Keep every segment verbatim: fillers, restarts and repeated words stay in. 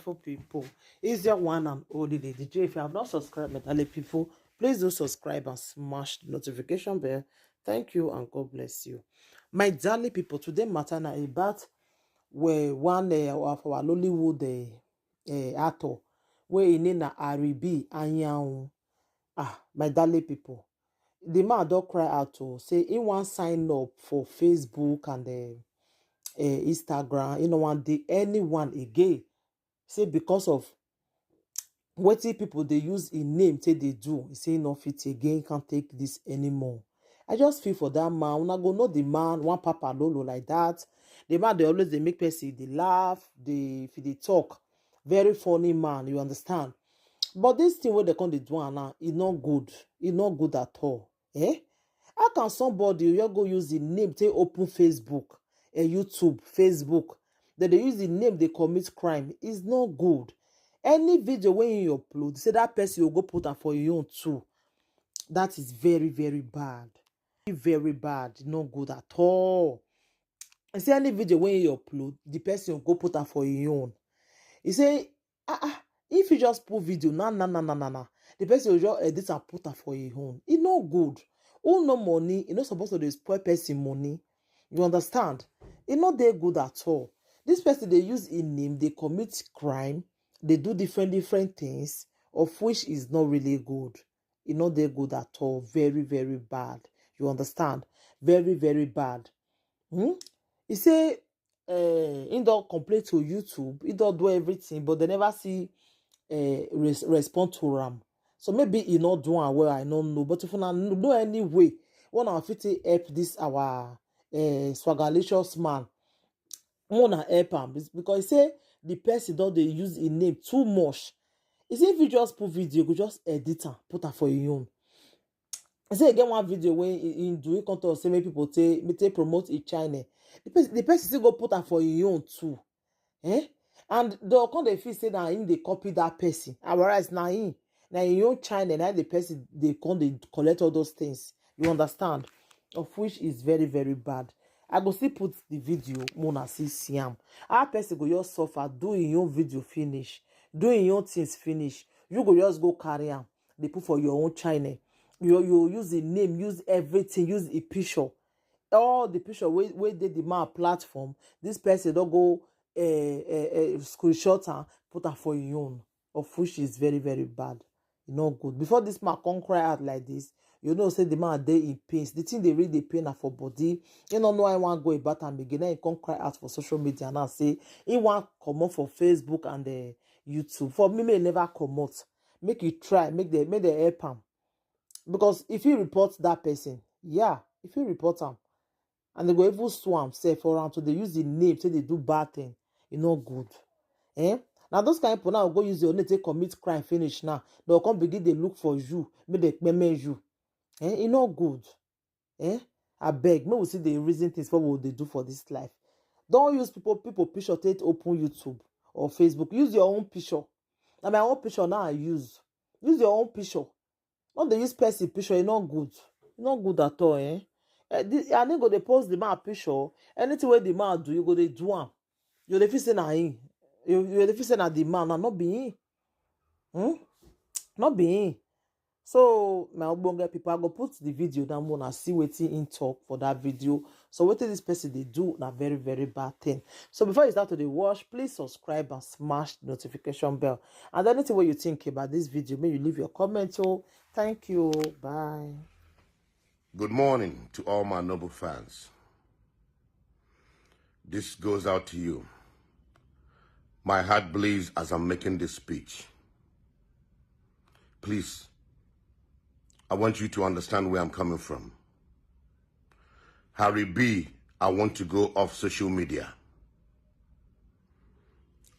beautiful people. It's your one and only Lady J. If you have not subscribed, my darling people, please do subscribe and smash the notification bell. Thank you and God bless you. My darling people, today matter na about where one uh, of our Lollywood uh, uh, actor, where in name na Aribi Anyanwu. Ah, my darling people, the man don cry out to say he wan sign up for Facebook and uh, uh, Instagram. He no wan dey anyone again. Say because of wetin people dey use im name take dey do, he say he no fit again, he can't take this anymore. I just feel for that man. Una go know the man, one papa lolo like that. The man dey always dey make person dey laugh, dey if he dey talk. Very funny man, you understand. But this thing wey dem come dey do am now, e no good. E no good at all. Eh? How can somebody you go use the name take open Facebook, a YouTube, Facebook? Dem dey use the name dey commit crime. It's not good. Any video wey you upload, say that person will go put am for your own too. That is very, very bad. Very bad. Not good at all. I say any video wey you upload, the person will go put am for your own. He say, ah, ah, if you just put video, na, na, na, na, na, na, the person will just edit and put am for your own. E no good. Who no money, e no suppose to dey spoil person money. You understand? E no dey good at all. This person dey use im name, dey commit crime, dey do different, different things, of which is not really good. E no dey good at all. Very, very bad. You understand? Very, very bad. Hmm? He say uh, he don complain to YouTube, he don do everything, but they never see uh, res respond to am. So maybe he no do am well, I no know. But if una know any way, una fit take help this our uh, swagalicious man, una help am because he say the person don dey use im name too much. He say if you just put video, you go just edit am, put am for your own. He say e get one video wey he, he do, he come talk say make people take, make take promote his channel. The person, the person still go put am for him own too. Eh? And they come dey feel say na him dey copy that person. Ah, whereas na him, na him own channel, na the person dey come dey collect all those things. You understand? Of which is very, very bad. I go still put the video, una see see am. How person go just suffer, do him own video finish, do him own things finish. You go just go carry am, dey put for your own channel. You, you use the name, use everything, use the picture. All the picture wey, wey dey the man platform, this person don go uh, uh, uh, screenshot and put am for him own, of which is very, very bad. E no good. Before this man come cry out like this, you know say the man dey in pains. The thing dey really dey pain am for body. He no know how he wan go about am again. Now he come cry out for social media now say he wan comot for Facebook and uh, YouTube. For me, make he never comot. Make he try, make they, make they help am. Because if he report that person, yeah, if he report am, and they go even sue am sef for am to dey use the name say they do bad thing, e no good. Eh? Now those kind of people now go use your name take commit crime finish now. They'll come begin dey look for you, make they payment you. Eh? E no good. Eh? Abeg, make we see the reason things what we dey do for this life. Don't use people people picture take open YouTube or Facebook. Use your own picture. Na my own picture now I use. Use your own picture. No dey use person picture, e no good. E no good at all, eh? Eh, the, I no go dey post the man picture. Anything wey the man do, you go dey do am. You dey feel say na him. You, you dey feel say na the man, na no be him. Hmm? No be him. So, my ogbonge people, I go put the video down, una see wetin him talk for that video. So wetin this person dey do na very, very bad thing. So before you start to dey watch, please subscribe and smash the notification bell. And anything wey you think about this video, make you leave your comment. Oh, thank you. Bye. Good morning to all my noble fans. This goes out to you. My heart bleeds as I'm making this speech. Please, I want you to understand where I'm coming from. Harry B, I want to go off social media.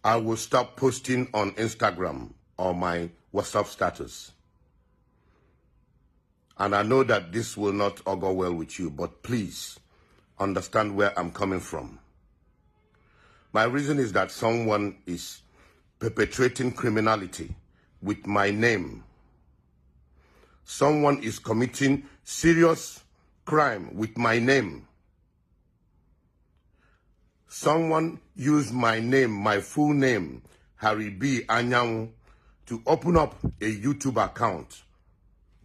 I will stop posting on Instagram or my WhatsApp status. And I know that this will not augur well with you, but please understand where I'm coming from. My reason is that someone is perpetrating criminality with my name. Someone is committing serious crime with my name. Someone used my name, my full name, Harry B Anyanwu to open up a YouTube account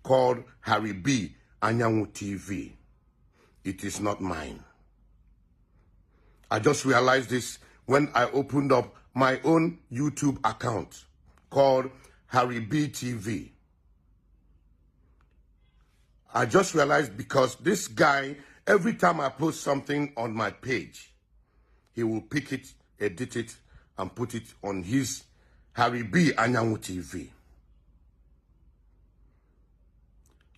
called Harry B Anyanwu T V. It is not mine. I just realized this when I opened up my own YouTube account called Harry B T V. I just realized because this guy, every time I post something on my page, he will pick it, edit it, and put it on his Harry B Anyanwu T V.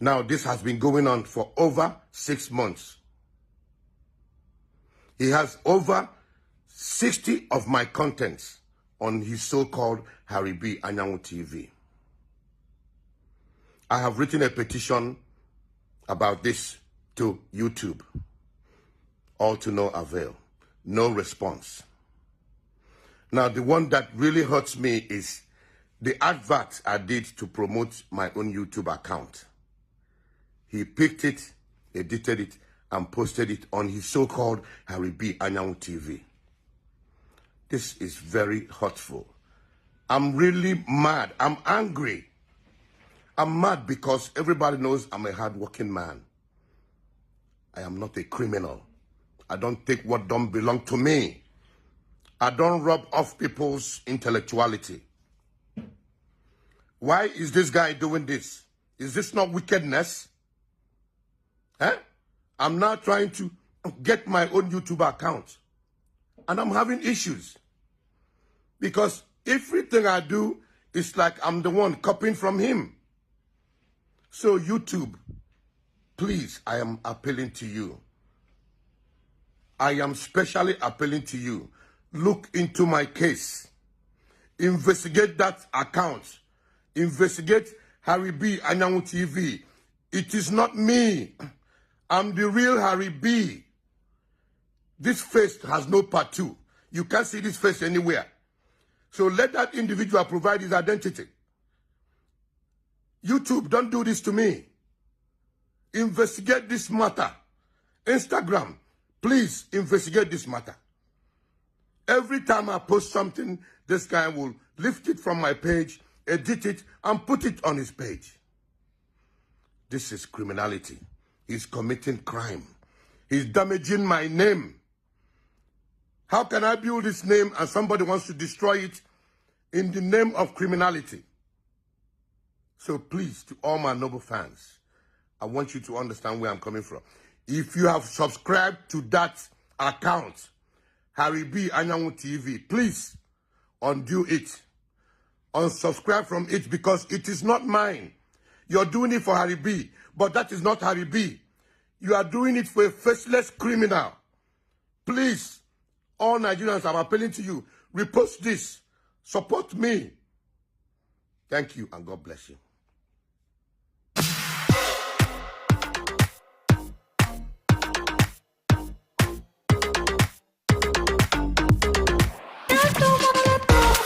Now, this has been going on for over six months. He has over sixty of my contents on his so-called Harry B Anyanwu T V. I have written a petition about this to YouTube. All to no avail. No response. Now, the one that really hurts me is the advert I did to promote my own YouTube account. He picked it, edited it, and posted it on his so-called Harry B Anyanwu T V. This is very hurtful. I'm really mad. I'm angry. I'm mad because everybody knows I'm a hardworking man. I am not a criminal. I don't take what don't belong to me. I don't rub off people's intellectuality. Why is this guy doing this? Is this not wickedness? Eh? I'm now trying to get my own YouTube account. And I'm having issues. Because everything I do is like I'm the one copying from him. So YouTube, please, I am appealing to you. I am specially appealing to you. Look into my case. Investigate that account. Investigate Harry B Anyanwu T V. It is not me. I'm the real Harry B. This face has no part two. You can't see this face anywhere. So let that individual provide his identity. YouTube, don't do this to me. Investigate this matter. Instagram, please investigate this matter. Every time I post something, this guy will lift it from my page, edit it, and put it on his page. This is criminality. He's committing crime. He's damaging my name. How can I build this name and somebody wants to destroy it in the name of criminality? So please, to all my noble fans, I want you to understand where I'm coming from. If you have subscribed to that account, Harry B Anyanwu T V, please undo it. Unsubscribe from it because it is not mine. You're doing it for Harry B, but that is not Harry B. You are doing it for a faceless criminal. Please, all Nigerians, I'm appealing to you. Repost this. Support me. Thank you and God bless you.